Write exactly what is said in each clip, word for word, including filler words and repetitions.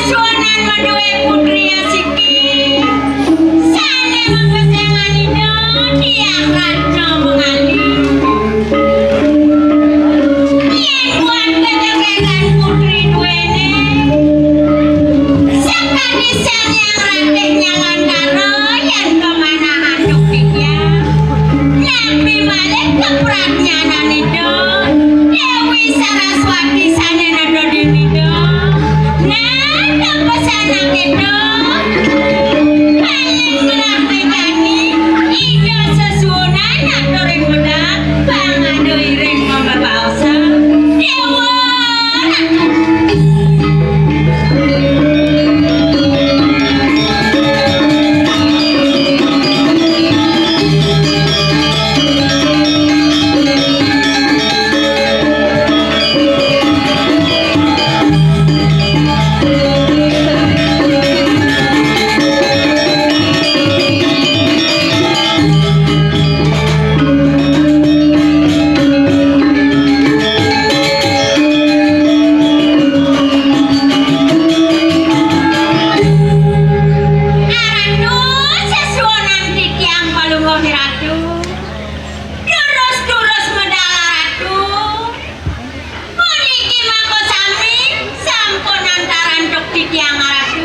Suunan madué putri asiki, sané mapesengan Ida, Hyang Ratna Mangali. Yén buat ketekekan putri duéné, sakadi Sang Hyang Ratih Nyalantara yén pamanahan antuk titiang. Napi malih kapradnyanan Ida, Déwi Saraswati sané nata dinida. Nah, tepesan kita. Paling gelah mejani, Ida sesuunan aturing medal, pangada iring mabebaosan. Déwa Ratu. Aratu, sesuunan titiang Palungguh Ratu. Durus-durus medal Ratu. Puniki mangko sami sampun antar antuk titiang Ratu.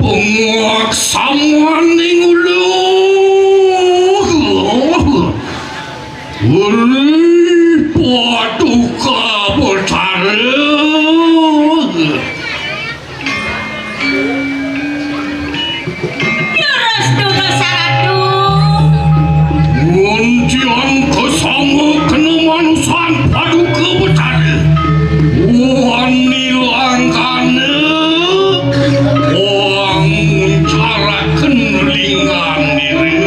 Pengaksaman ing ulu. Uli Paduka Betara. Durus-durus Ratu. Nguntian kasanga kena manusan Paduka Betara. Wani langkana. Wang muncaraken lingganira.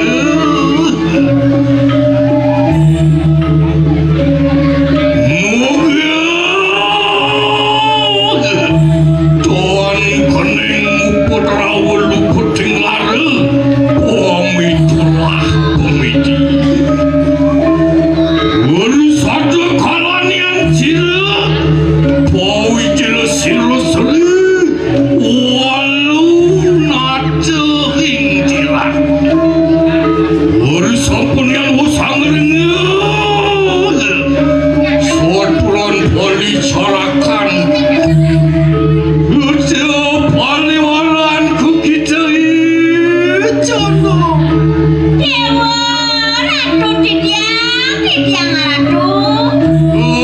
Mugi tuan kening muput rawa lukuting lara, pamitulah pamiti. Uli sada kalanian sira, pawijila sira seri, walu nata ing tirah. Uli sampun yang usang ringa. Saturan Bali carakan. Ucap paliwaran ku kita icono. Déwa Ratu titiang, titiang Ratu.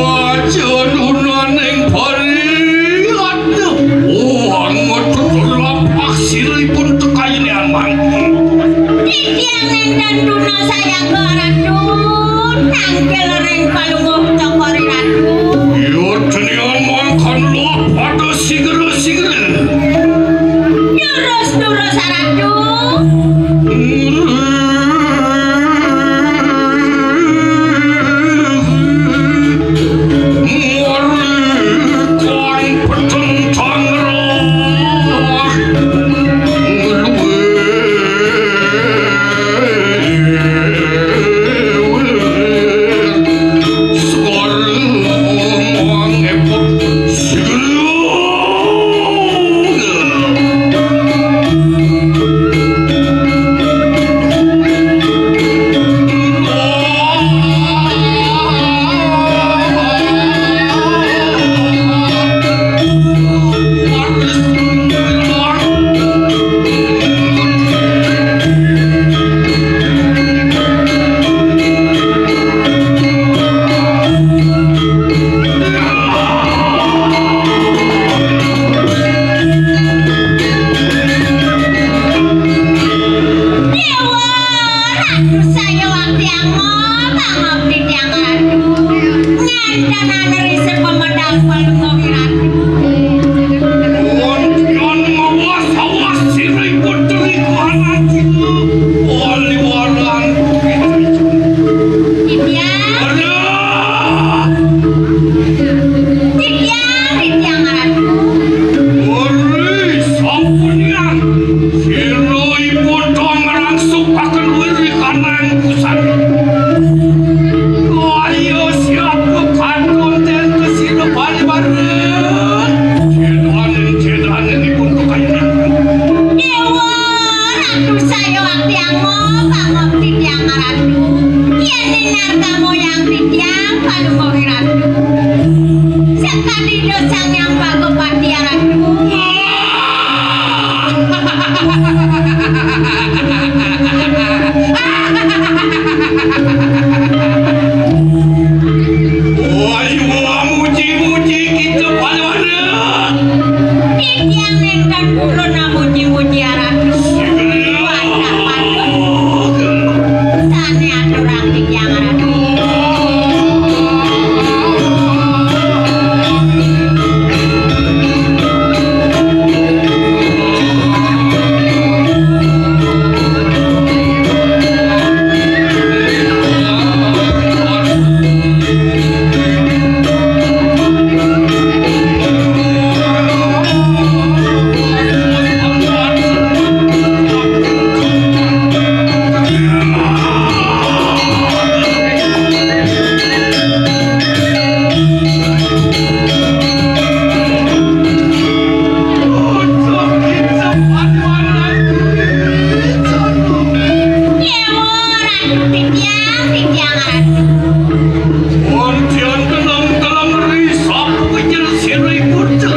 Aja nunaning Bali. Aduh. Wah, ngetut lapak siripun tekayini amang. Titiang nénten tuna sayaga Ratu, nangkil ring Palungguh Cokor I Ratu. Yudhanian mangkan lapada sigra-sigra. Durus-durus Ratu. Déwa Ratu saya wakti angol, pangabdi tiang Ratu. Nganten anerisa pamedal Palungguh Ratu. Wonten mawas-awas sirih putri kuanan. Wali-walan. Titiang. Aduh. Titiang, titiang Ratu. Ori sampunian. Sira ipun to ngrangsukaken wiri kanang pusat. Kamoyang titiang, Palungguh Ratu. Sakadi dosang nyang pagupati Ratu. Ayo, muji-muji kita pada-pada. Titiang nénten purun muji-muji Ratu. Wadah patut. Sané aturang titiang Ratu. Déwa Ratu titiang, titiang Ratu. Wonten dalam risap kecil sirih putih.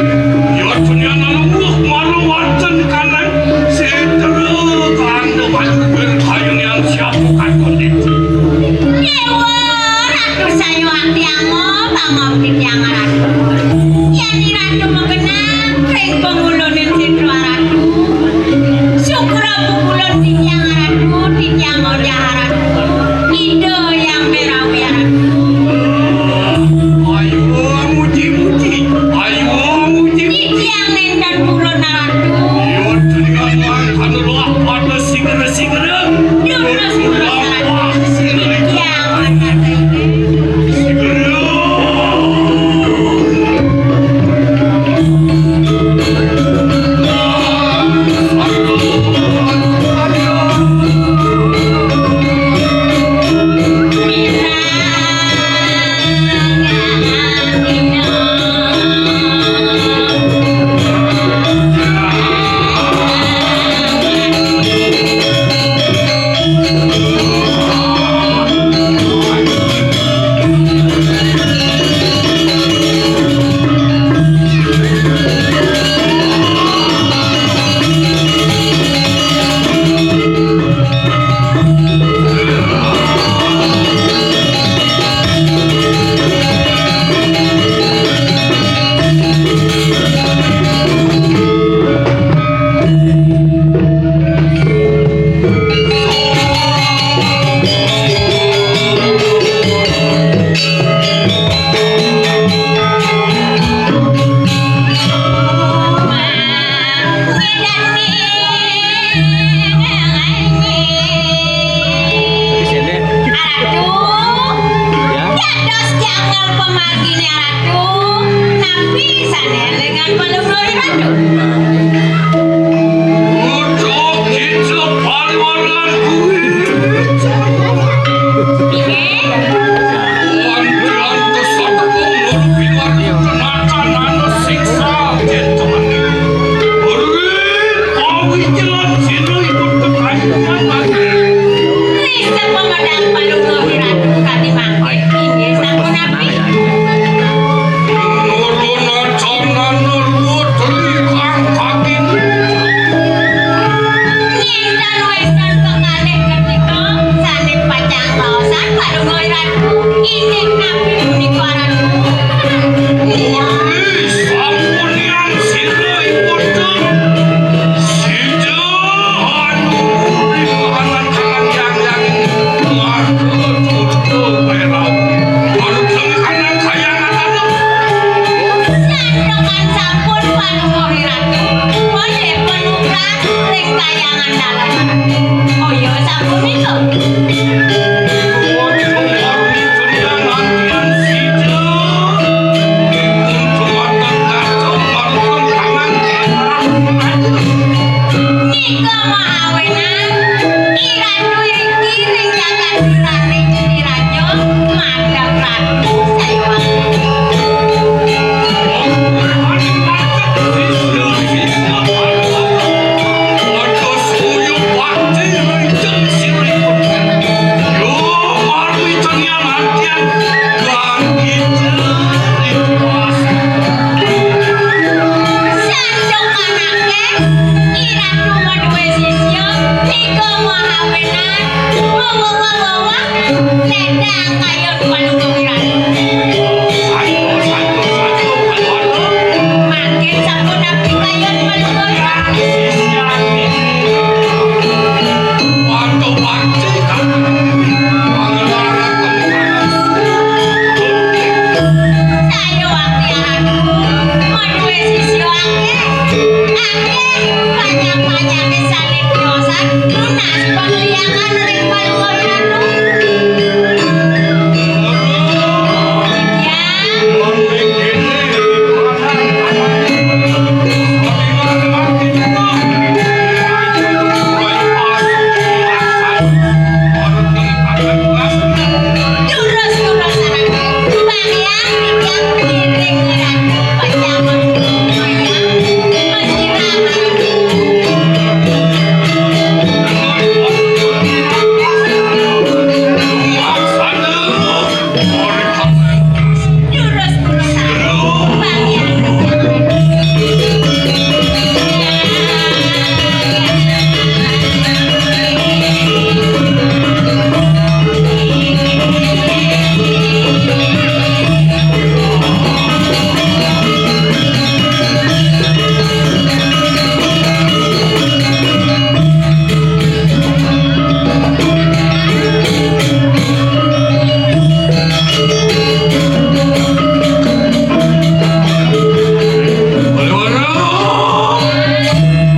Ya dunia nalungguh malu wonten kanang sitra kanda malu berkayun yang siap bukan kondisi. Déwa Ratu saya atiango pangok titiang Ratu. Yén Ratu magenah ring panguluning sitra Ratu. Sukra pukulun titiang Ratu, titiang ojah Ratu. Ida Hyang Mérawi Ratu. Ayo muji-muji, ayo muji. Titiang nénten purun Ratu. Yo, titiang mangkana roh pada sigra-sigra. Durus-durus Ratu. Titiang mangkana sigra. Ratu, dados janggal pamarginé Ratu, napi sané élingang Palungguh Ratu? Ucuk kicuk paliwatan kuwi. Inggih. Wonten antos sampun nurupi warna nata nana siksa. Ri, awi jalan sira ikut kekayu. Ri, sepemedang Palungguh Ratu kadi mangke. Inggih sampun napi. Nurupi nata nana luwut ri kang kagin. Ngénten wénten kekalih ketika sané pacang raosan Palungguh Ratu. Inggih napi punika Ratu? Uri sampunian sira ipun sida anu uri kahanan kahanan yang yang marga tutu merah. Anu tengkanan kayangan anu. Santokan sampun Palungguh Ratu. Malih penukas ring kayangan dalan. Oh ya sapunika. Kayun Palungguh Wiratu. Sayo, sayo, sayo, Palungguh. Mangkin sampun abdi kayun Palungguh Wiratu. Sayo abdi Ratu, madué sisya akéh. Akéh, banyak-banyaké sané tiosan, nunas pangliakan ring Palungguh Wiratu. Jurus-jurus anak, bagian tiang piring ngeranti panjang, mesti ramai. Jurus-jurus anak, bagian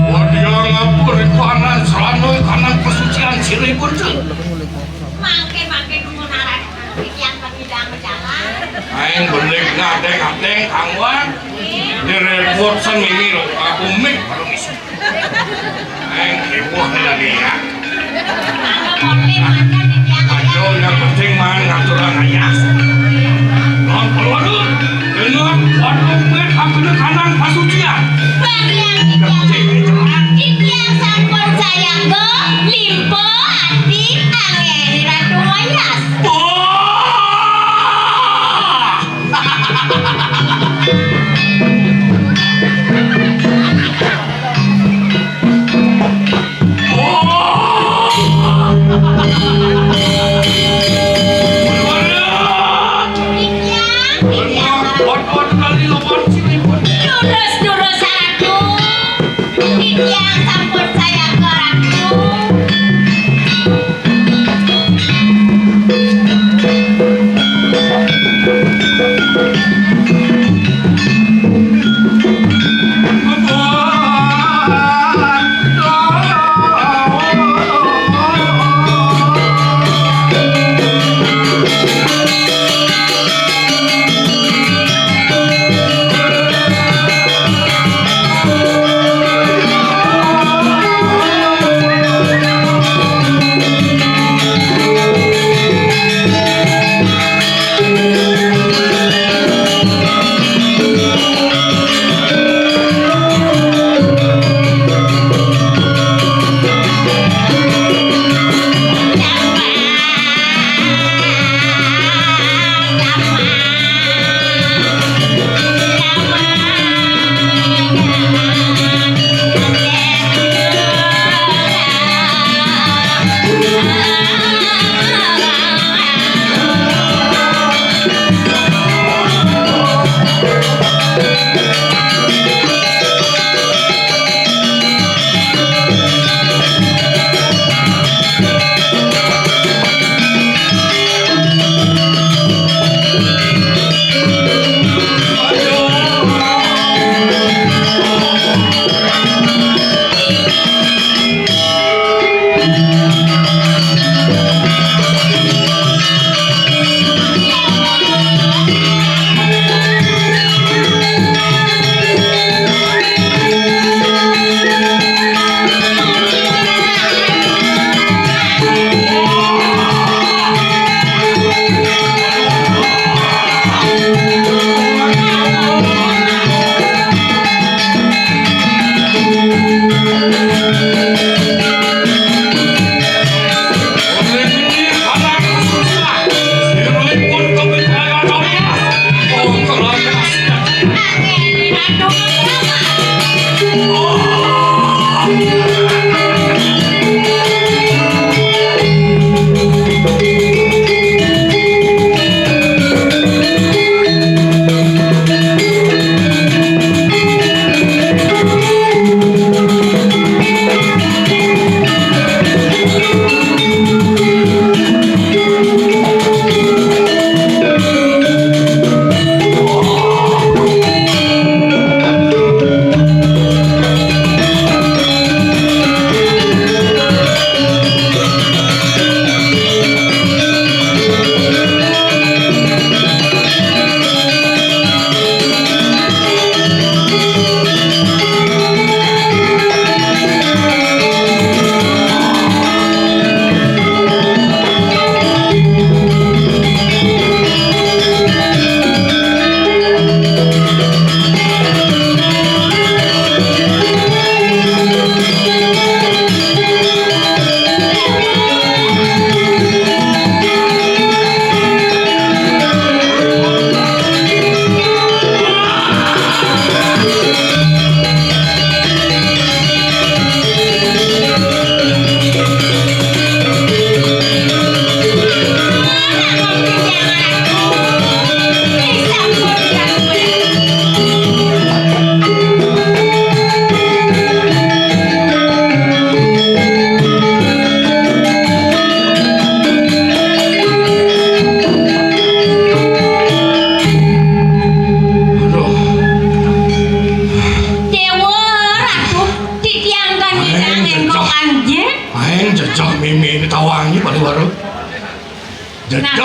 Wadiang ngapur iku anan selana kanang pasucian siripun, Cun. Mangke-mangke dumun aran titiang pangidang bejalan. Aing belik ngadeng-adeng kangguan. Direpot san mimi lo, aku mik baru misi. Aing heboh nih lagi ya. Aduh, yang penting mah ngaturang ayah. Non keluar dulu. Dengan waduh mik aku kanang pasucian. Bang yang titiang, titiang sampun sayang go, limpo ati angge di Ratu Wayas. Wah!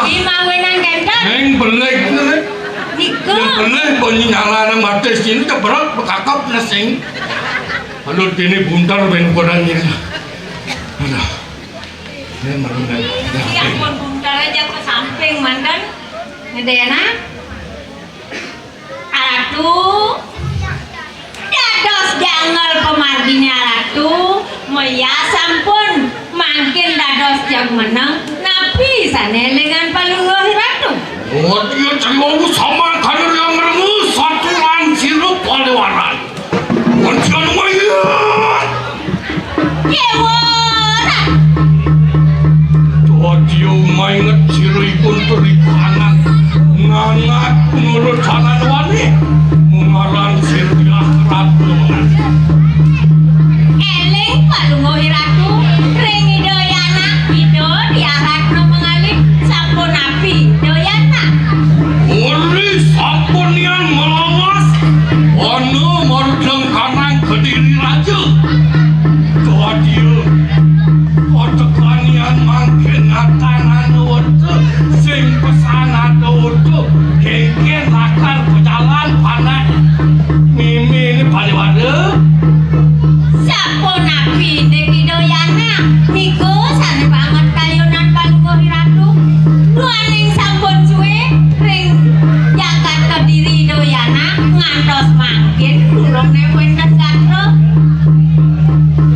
Imawinan kenten. Neng belik, Nek. Nika. Yang belik, bunyi nyala nang mati sini, cebrok, bekakap, nesing. Aduh, dini buntar, ben kodang ini. Aduh. Ini merundang. Ya ampun, buntar aja ke samping, mantan. Ngedena. Aratu, dados jangel pamargine Aratu, maya sampun mangkin dados jag meneng, napi sane elingan Palungguh Ratu? Wadya Triwawu samangkana yang ngrenges saturan sira paliwaran. Kuncian mayat. Déwa Ratu. Dadi mainget sira ipun turi anak nganak nurut sanan wani mungaran sira Ratu. Eling Palungguh Ratu, ring Ida Yana, Ida Diah Ratna Mangali, sapunapi Ida Yana? Uli sampun nian malawas, ana marujeng kanang Kediri Raja. Dwadia, kotekanian mangkin ngatanana wetu, sing pesan ada wetu, kengken lakar pejalan panak mimine paliwara. Sapunapi Ida Yana, nika sane banget kayunan Palungguh Ratu. Duaning sampun suwe ring jagat Kediri Ida Yana ngantos mangkin durung ne wenten gatra.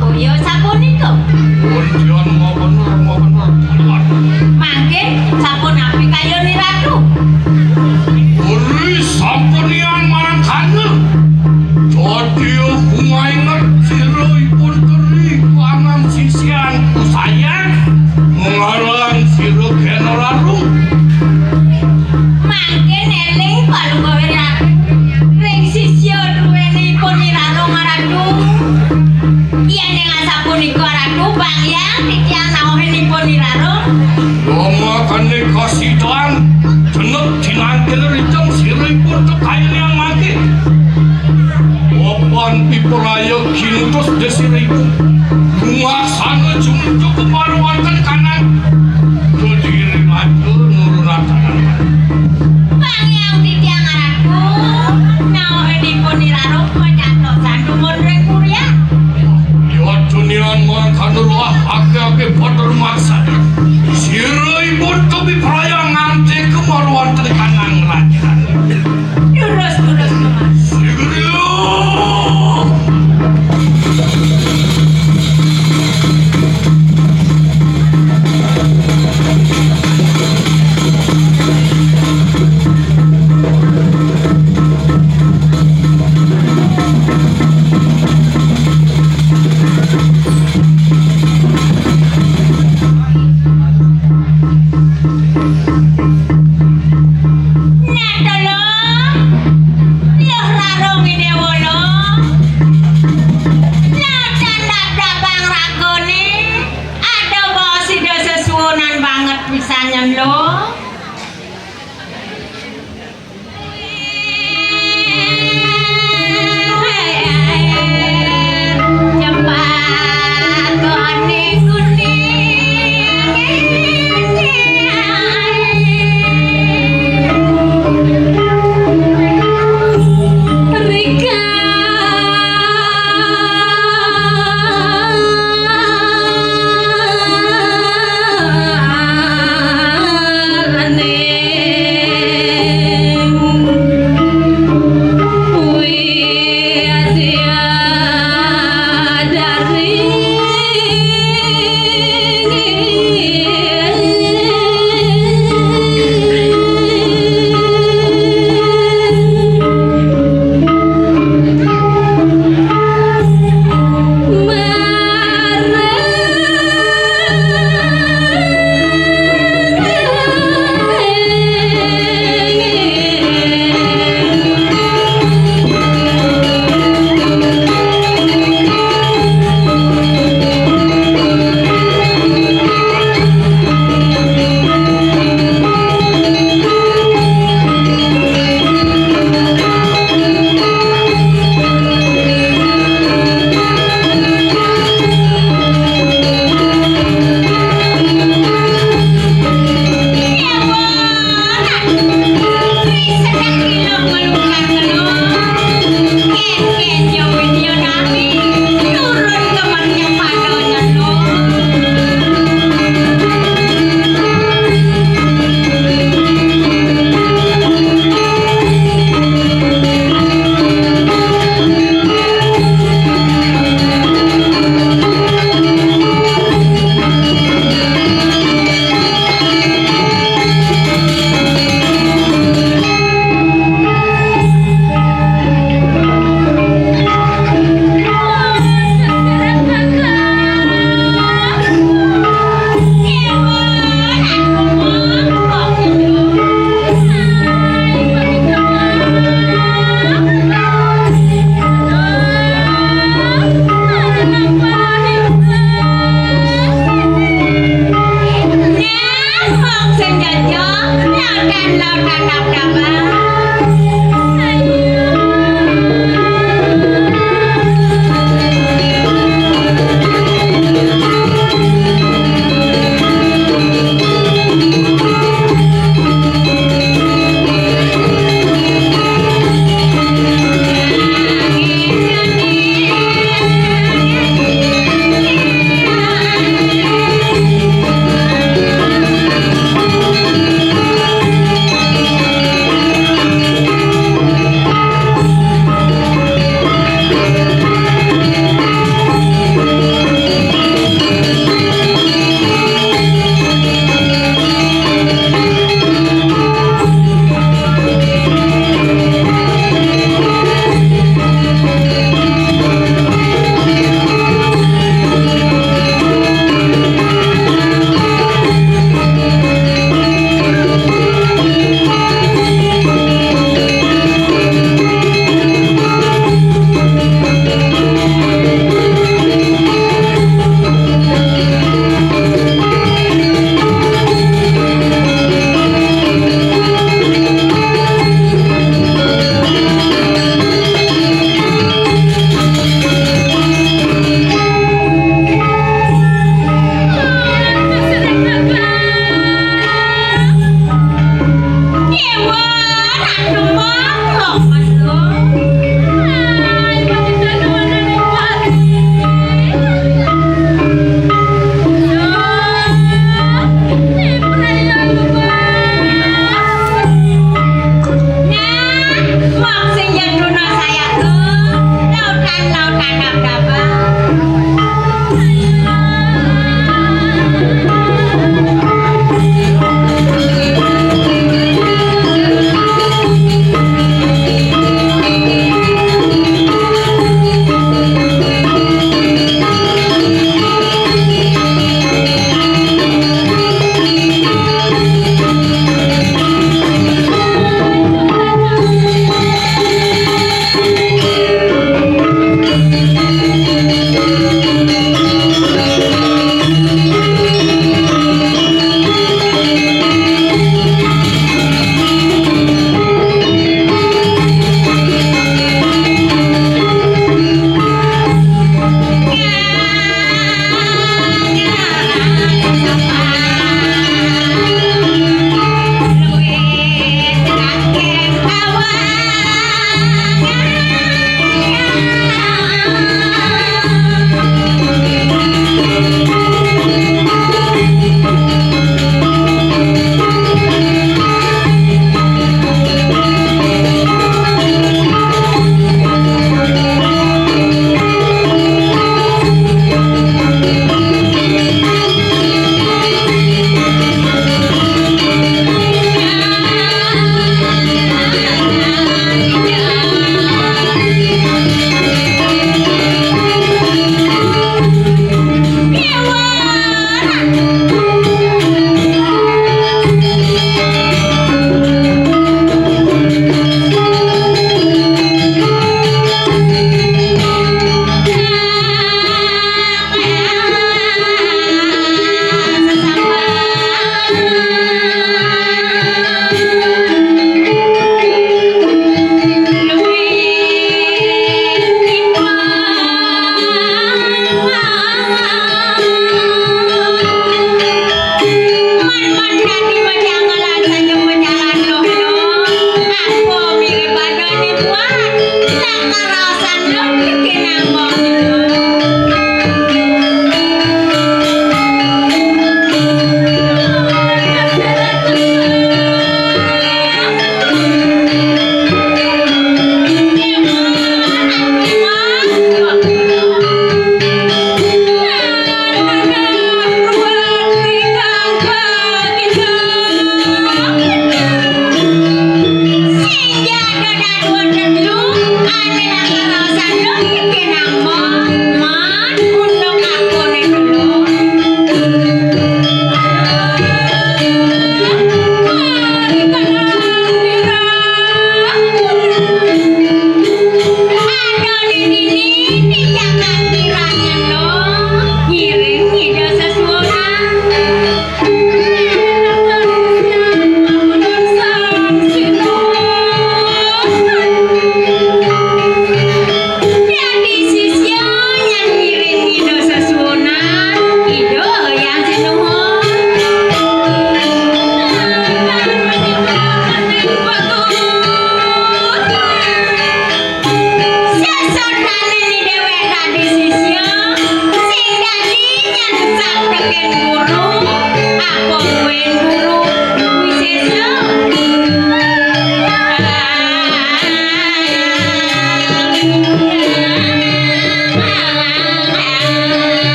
Kaya sapunika. Pun Dian mau bener, mau bener. Mangkin sapunapi kayun Ratu? Uli sampun yang marang kana. Dadi kumainget sira ipun teri kuangan sisian kusayan. Mengarang sira kena larung. Mangkin eling Palungguh Ratu. Ring sisya duwene ipun Ratu maratu. Yen ing asapunika Ratu, bang yang titiang nauhin ipun Ratu. Rama kene kasidan, jenek dinangkil rijeng sira ipun tekain yang mangke. Papan piperaya kinutus desiripun. Lumaksana jumjuk kepara wonten kanan. Kediri Raja nurunatanan. Pangyang titiang Ratu, naohenipun irarung pacantosan dumun ring Purian. Ya dunian mangkana roh ake-ake pada rumaksana. Sira ipun kepiperaya nganti kemar wonten kanan raja. Durus, durus, durus. Nata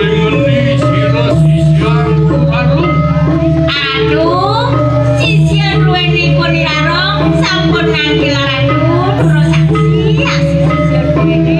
Ngendi sira sisya Ratu? Aduh, sisya duwenipun Ira Rong sampun nangkil Ratu, durus saksi, saksi sisya duwene.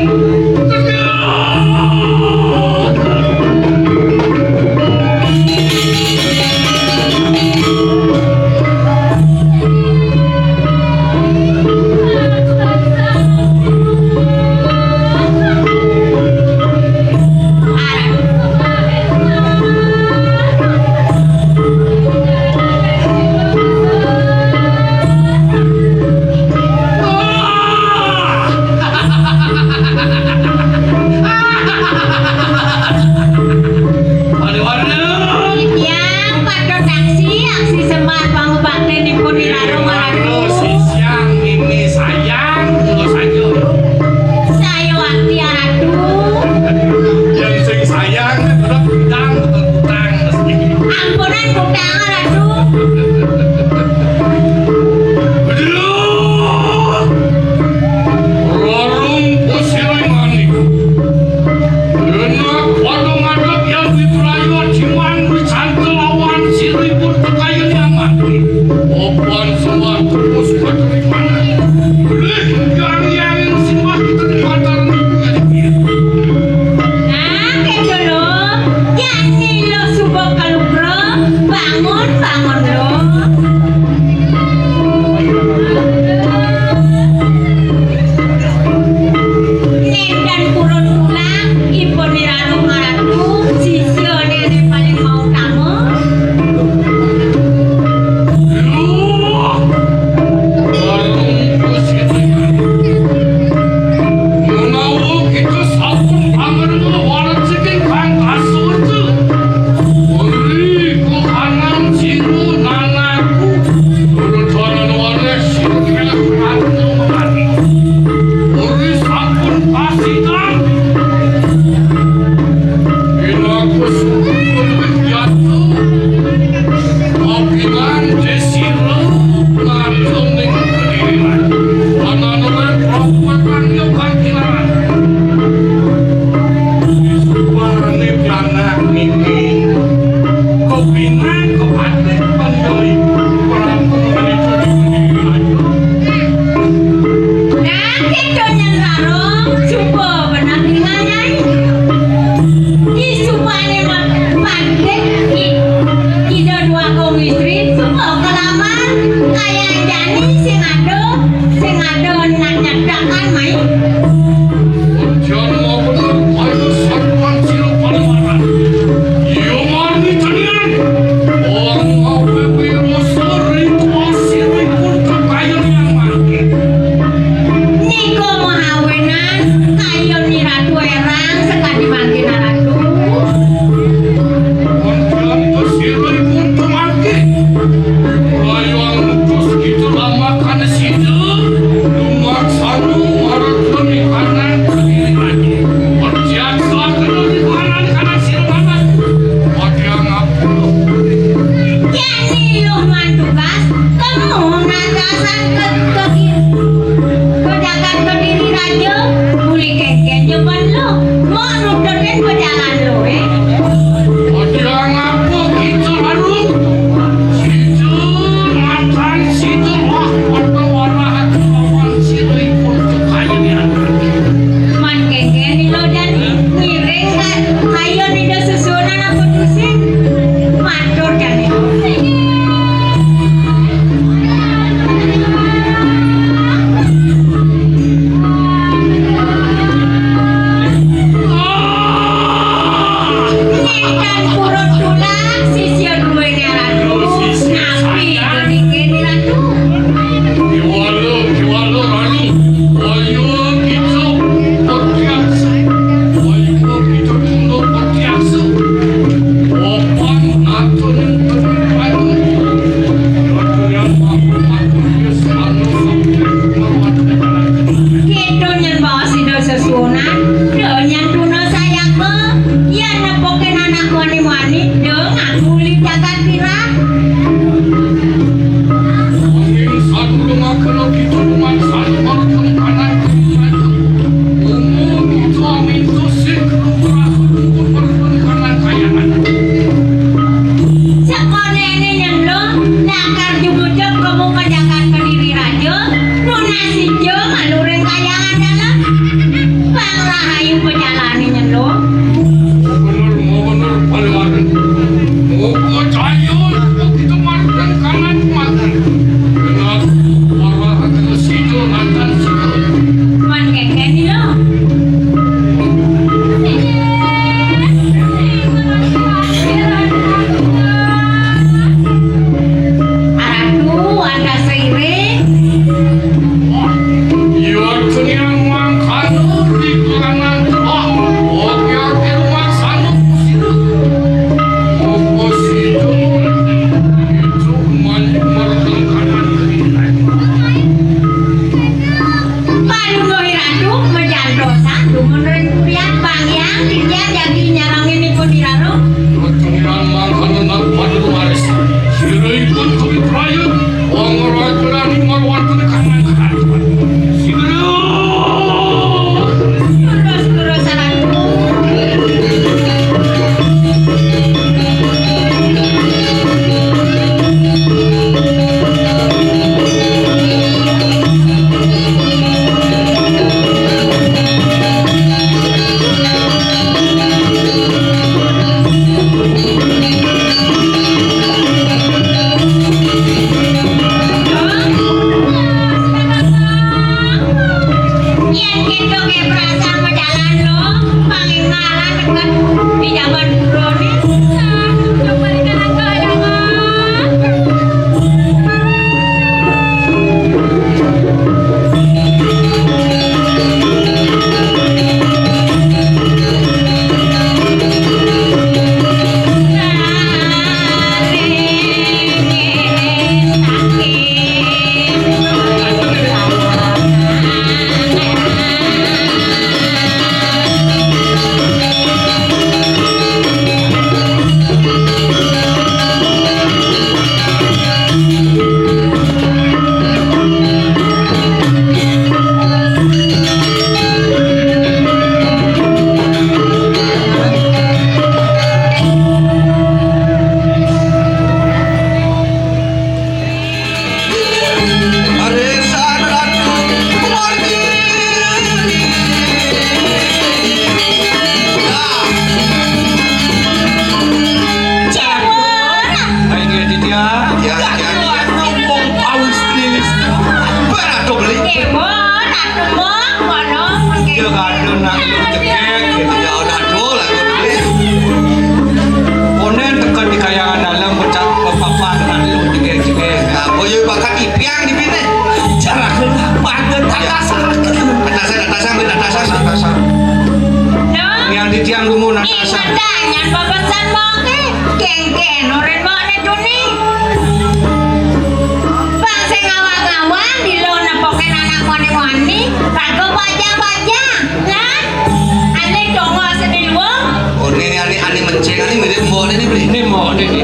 Ini beli. Ini mau, ini, ini.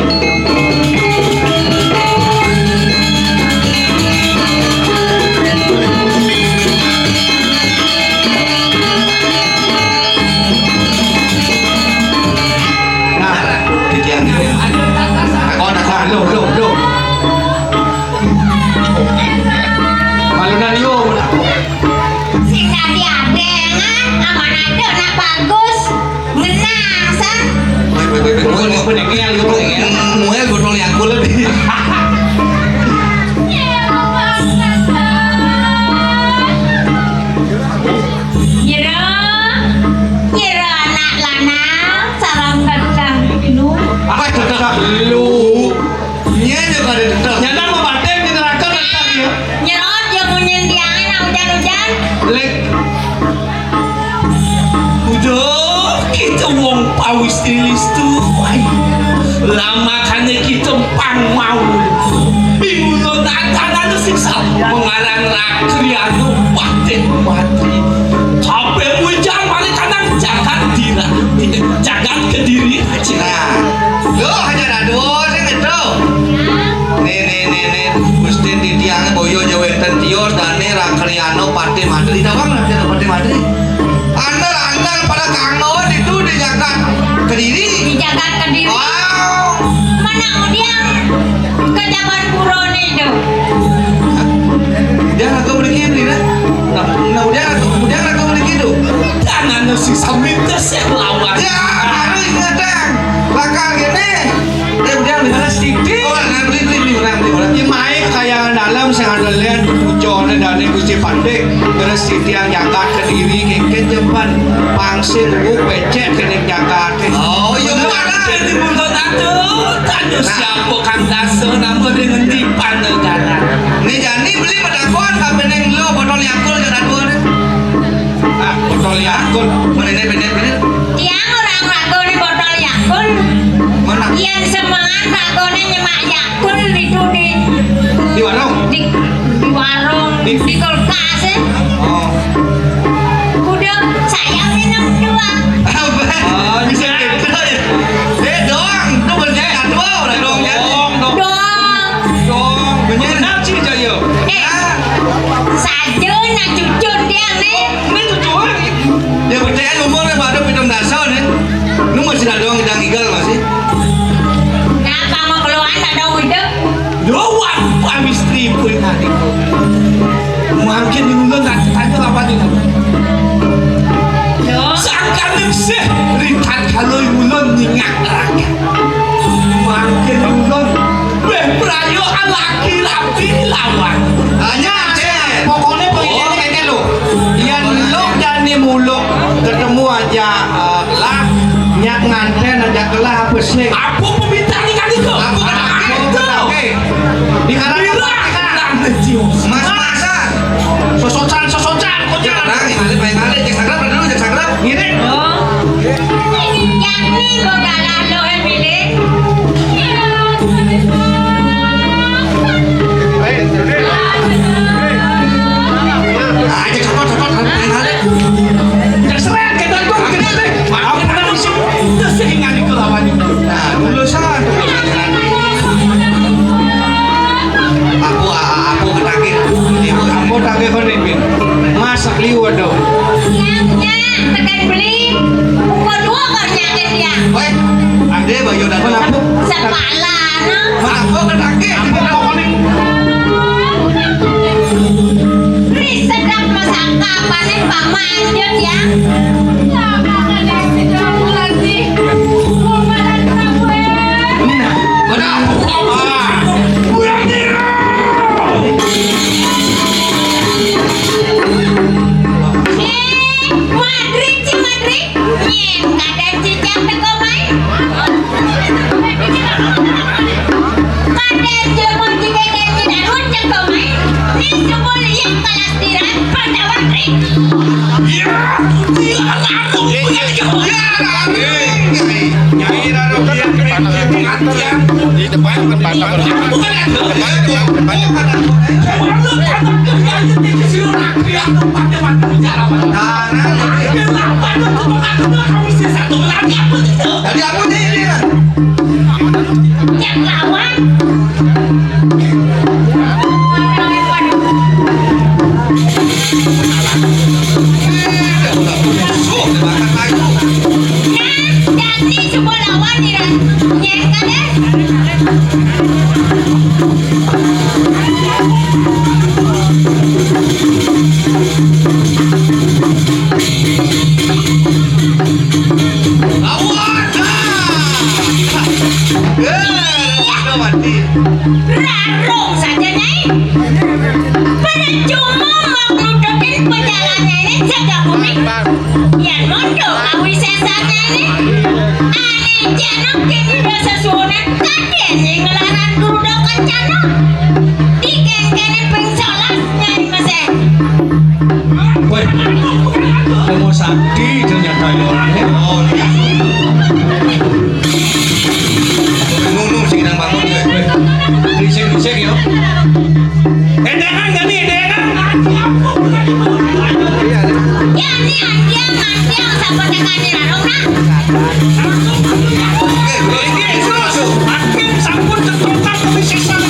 Nah, pikiran ini. Aku nak, nah, lo, lo, lo. Malunan yo. Sing dadi adengan, aman ada nak bagus. Menang, san. Woi, woi, woi, woi, woi, woi, woi, woi, woi, woi, woi, gotong aku lebih. Nyerah, nyerah anak lanang, sarang kacang lu. Apa kacang lu? Nya aja kada tetep. Nyana mau batin di neraka tetep ya. Nyerot ya munyin diangan hujan-hujan. Lek. Udah kita wong pawis tilis tuh. Lama kane kita pang mau. Ibu lo tata lalu siksa. Mengarang rakri anu batin mati. Tapi hujan mari kanang jagat dira. Jagat kediri. Nah, lo hanya ada dua sing itu. Nih, nih, nih, nih. Gusti titiang boyo jawenten tios dane rakriano Patih Madri. Tawang rakriano Patih Madri. Andal-andal pada kangen itu di jagat Kediri. Di jagat Kediri. Wow. Mana udiang ke jaman purone itu. Udiang aku beli kiri, nah. Nah, udiang aku, udiang aku beli gitu. Jangan si sambil tesih lawan. Ya, harus ingat, Dang. Bakal gini. Eh, udiang di mana sih? Oh, nah, beli, beli, beli, orang, beli, orang. Ini main kayangan dalam, sing ada lihat, bujone dane Gusti Pandik. Terus titiang jagat Kediri, kengken jempan. Pangsit, uh, becek, kene jagat. Oh, iya, bener. Jadi, bukan aku. Tanya siapa Kang Dasa, nama dia ngendi panegara. Ini jani beli madakuan, kapeneng lo, botol Yakult, jalan dua, nih. Ah, botol Yakult. Mana ini, bener, bener? Tiang orang ragu nih botol Yakult. Mana? Yang semangat ragu nih nyemak Yakult itu di, di warung. Di, di warung, di, di kulkas, ya. Oh. Udah, saya minum dua. Apa? Oh, bisa gitu ya. Eh, doang. Itu bener, dua, orang doang, ya. Doang, doang. Doang. Doang. Bener. Benar sih, Jaya. Eh, saja nak cucun dia, nih. Ini cucuan. Ya, percaya umur pada pitung dasa, nih. Lu masih ada doang, idang igal masih. Kenapa mau keluar, tak ada hidup? Doang, Pak Mistri, pun tadi. Mungkin di ulun, tak tanya apa nih, Bang? Yo. Sangkan sih, lihat kalau ulun nyingak lagi. Mungkin ulun, beh, prayo alaki rapi lawan. Hanya, Cen. Pokoknya pengen kayak lo. Yang lo jadi muluk ketemu aja, eh, lah, nyak nganten aja kelah apa sih? Apa pembintangan itu? Apa? Apa? Di Karang. Di Karang. Mas, mas. Sosocan, sosocan, kok jangan. Nah, yang ada, yang ada, cek sagrap, dulu cek sagrap. Gini. Oh. Yang ini kok kalah lo, Emily? Ah, cek cokot, cokot, paling halus. Cek seret, kita itu, kita itu. Aku pernah musuh. Itu sih yang ada kelawan itu. Nah, lulusan. Aku, aku ketagih. Aku tagih kon, Ipin. Masak liwet dong. Yang, yang, tekan beli. Pukul dua baru nyakin dia. Weh, ada bayu dan kenapa? Sepala, no. Aku ketagih. Aku pokoknya. Ri sedap masak apa nih, Paman? Lanjut ya. Nah, benar. Eh, Madrid, si Madrid. Nyen, kadén cicak teko mai. Kadén jero jigéné Cidarut teko mai. Ning jebul yen kelas diran Pandawa Trik. Ya, aku punya tiga. Ya, Nyai Raro Kiai. Di depan, depan, depan. Bukan itu. Depan, depan, depan. Tadi apa nih ini? Eh, udah mati. Rarung saja, Nyai. Percuma mau ngludukin pejalannya ini sega bumi. Yén mondo kawisésannya ini. Ané jeneng kene dasa suwunan kadén ing ngelaran Guru Kencana. Dikengkene ping solas, Nyai Mesih. Woi, Nemo Sakti ternyata ya. Oh, iya. Nunu sing nang bangun ya. Berisik-berisik ya. Endengan gak nih, endengan? Ya, ini antiang, antiang, sampun tekan di larung, nah. Oke, oke, terus. Hakim sampun ketukar komisi satu.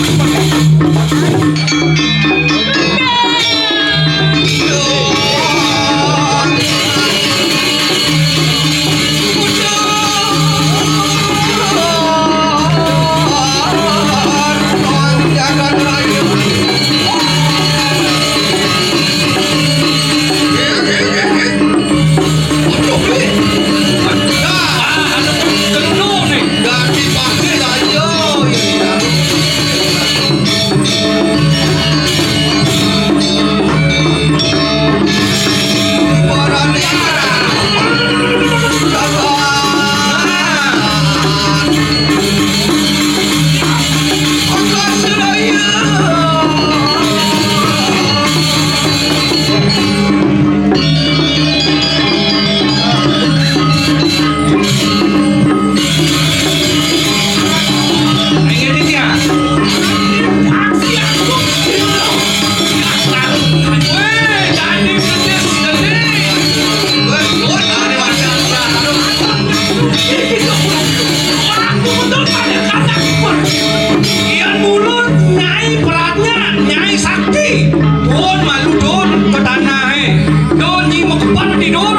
Nyai Pradnya, Nyai Sakti, pun malu dur ke tanah, eh. Dur nyi mekepan tidur.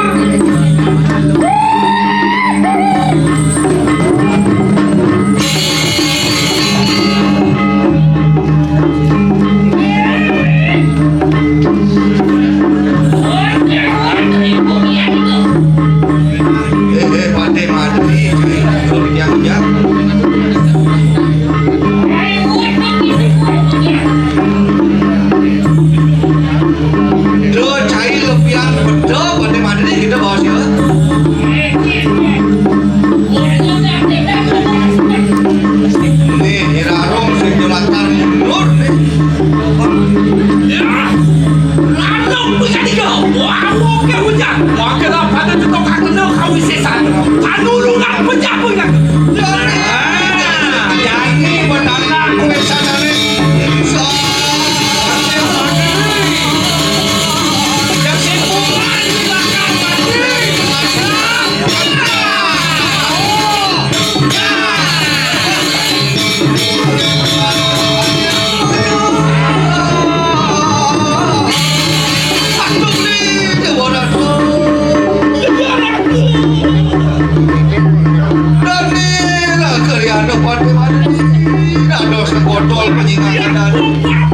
Eh, eh, Patih Madri, cuy. Belum diajak. Duh, cai lebihan bedo, Patih Madri kita bawa sih. Nih, Irarung sing jelatar mundur nih. Ya, lanang bisa tiga. Wah, oke hujan. Wah, kira pada cetok kakeno kawisésan. Panulungan pejabat. Ah, jani petana kuwi sanane. Dadi, kaliyan Patih Madri, dados botol penyingakan.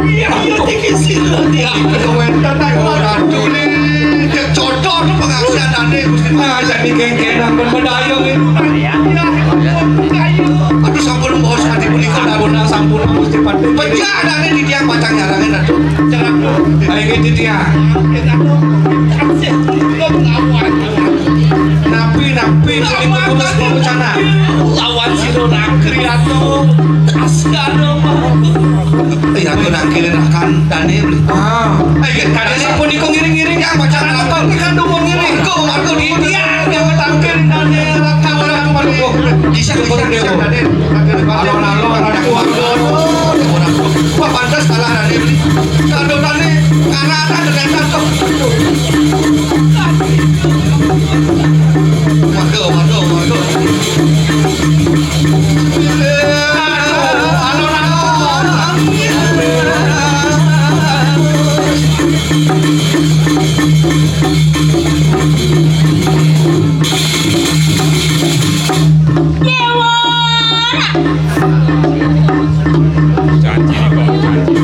Iya, iya, iki sira, iya. Wénten, ayo, ratu, nih. Cek cocok tuh pengaksian tadi, Gusti. Nah, jadi kengkeng, ampun, bedaya, nih. Aduh, sampun, bos, tadi punika, sampun, sampun, Gusti Patih. Pecah, tadi di tiang pacang nyarangin, aduh. Ayo, gitu, dia. Napi, napi, punika terus berencana. Lawan sira Nagri Ratu, Asgara Marga. Ratu Nagri rakan dane. Ah. Eh, kade sapunika ngiring-ngiring yang baca apa? Kan dukung ngiring. Kok marga di dia yang ketangkir dane rakan Ratu Marga. Bisa, bisa, bisa, dane. Alon-alon, ada keluarga. Wah, pantas kalah dane. Kado dane, karena ada ternyata tuh. Waduh, waduh, waduh. Janji kok, janji.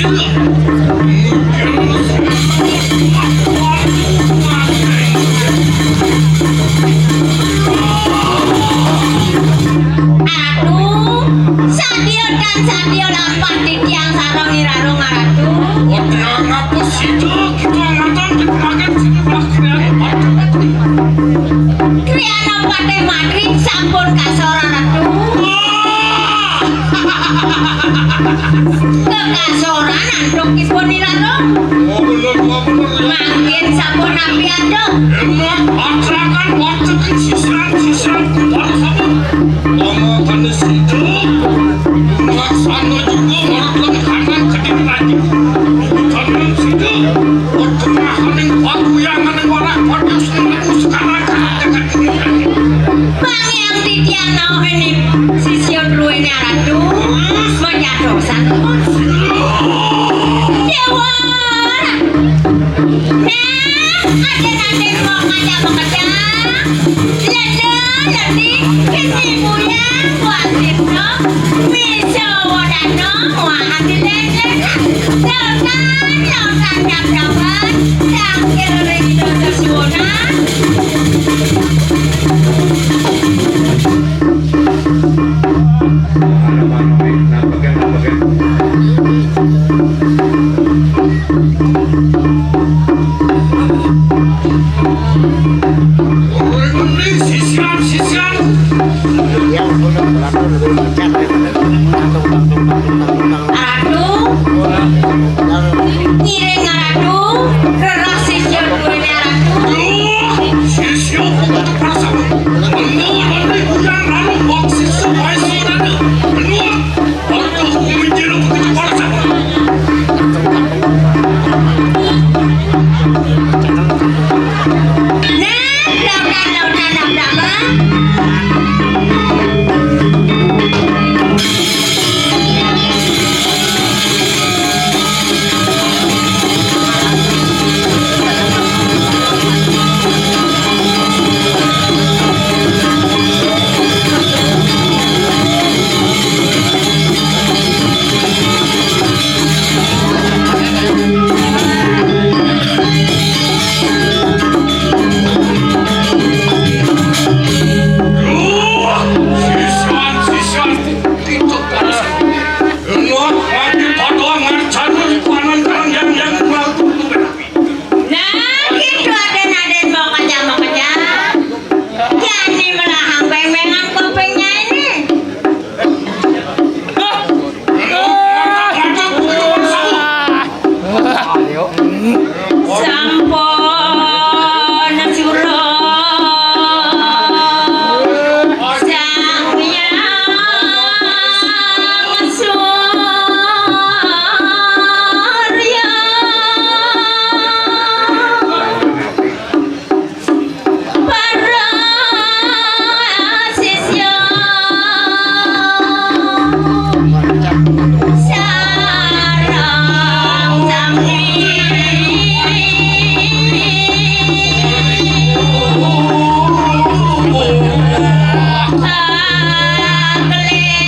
Ratu, sadya tan sadya lampah titiang sareng irarung Ratu. Wadiang apa sida kita ngatan dipakai sini bakrian Patih Matri? Kriana Patih Matri sampun kasora Ratu. Wah! Kekasoran antukipun irarung. Oh, bener, oh, bener, ya. Mangkin sampun napi aduh. Enak, atrakan, wonten ing sisian-sisian kumpara sampun. Mama kane sida, laksana juga marang kanan kediri lagi. Kanan sida, wonten mahaning paguyanganing warah padius ning sekarang kanan jagat ini. Pangyang titiang nauhing sisya druene Ratu, macadosan. Dewa. Nah, aden-aden mau ngajak makejang. Lele, leli, kini buyang, wasitno, miso wadano, wah, ati lele. Lautan, lautan, dap-dapan, tangkil ring dosa suwunan. Ratu, ngiring Ratu, rerah sisya duwene Ratu. Sisya putu prasama. Bener, bener, buyang lalu, wong sisya wae sunana. Bener. Nah, gitu aden-aden mau kejang, mau kejang. Jani melahang pemengan kupingnya ini. Sampun sura Sang Hyang Surya. Para sisya sareng sami. Agelis.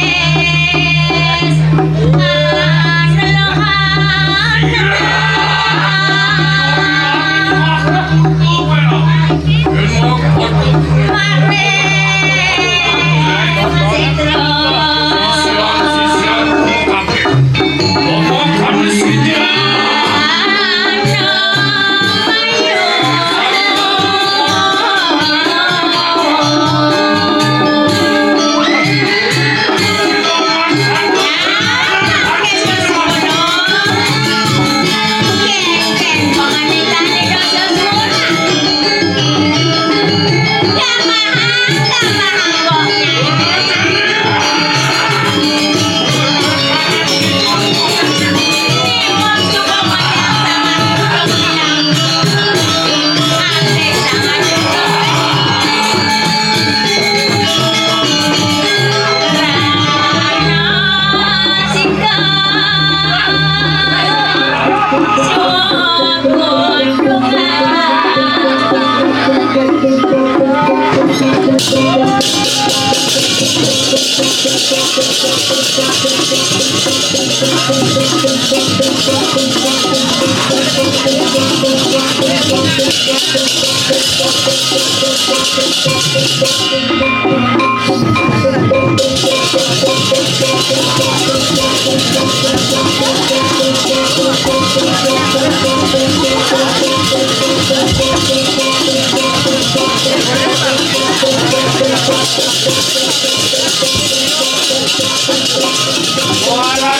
Waduh,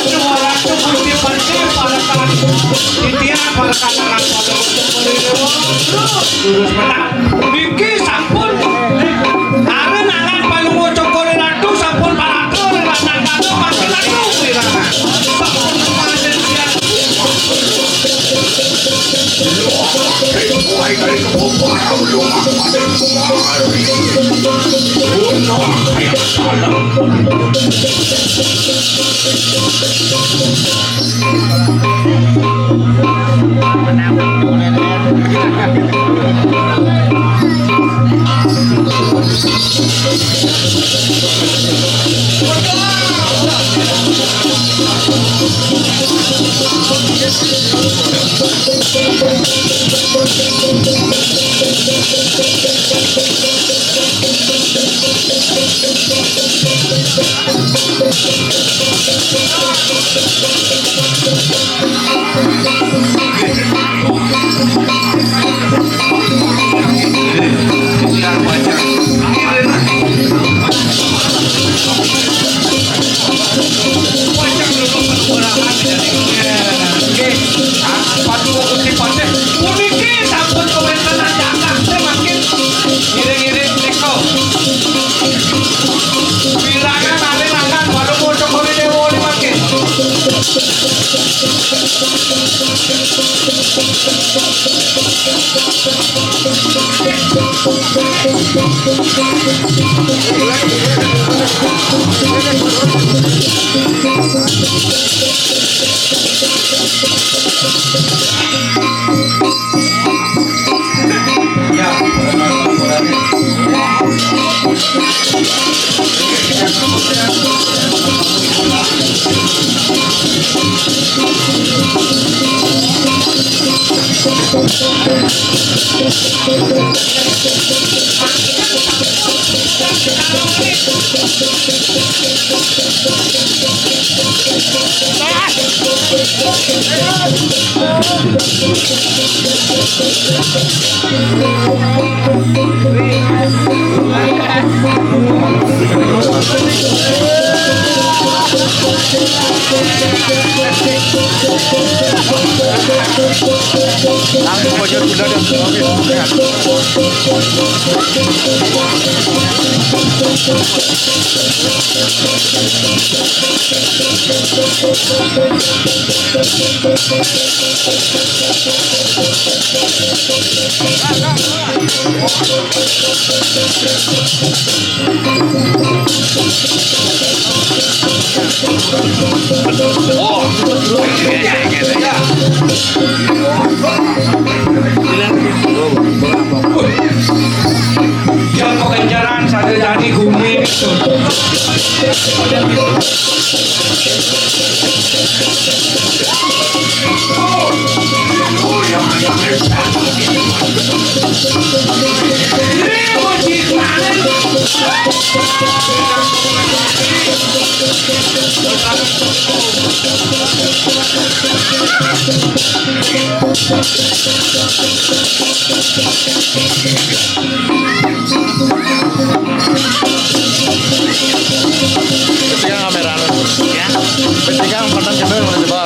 waduh, Gusti Patih, parekan titiang, parekan anak pada untuk beli dewa. Lurus menang. Niki sampun. Arep anak Palungguh Cokor Ratu sampun paratur, lanang kado makin anu wirangan. Sampun panen siang. Puniki sampun kawéntenan jagad, sing mangkin ngiring-ngiring nika. Wirangan malih langan Palungguh Cokor Dewa mangkin. Yang kekenceran sadaya jani gumi. Pegang kamera. Ya. Pegang, pandang ke belakang, coba.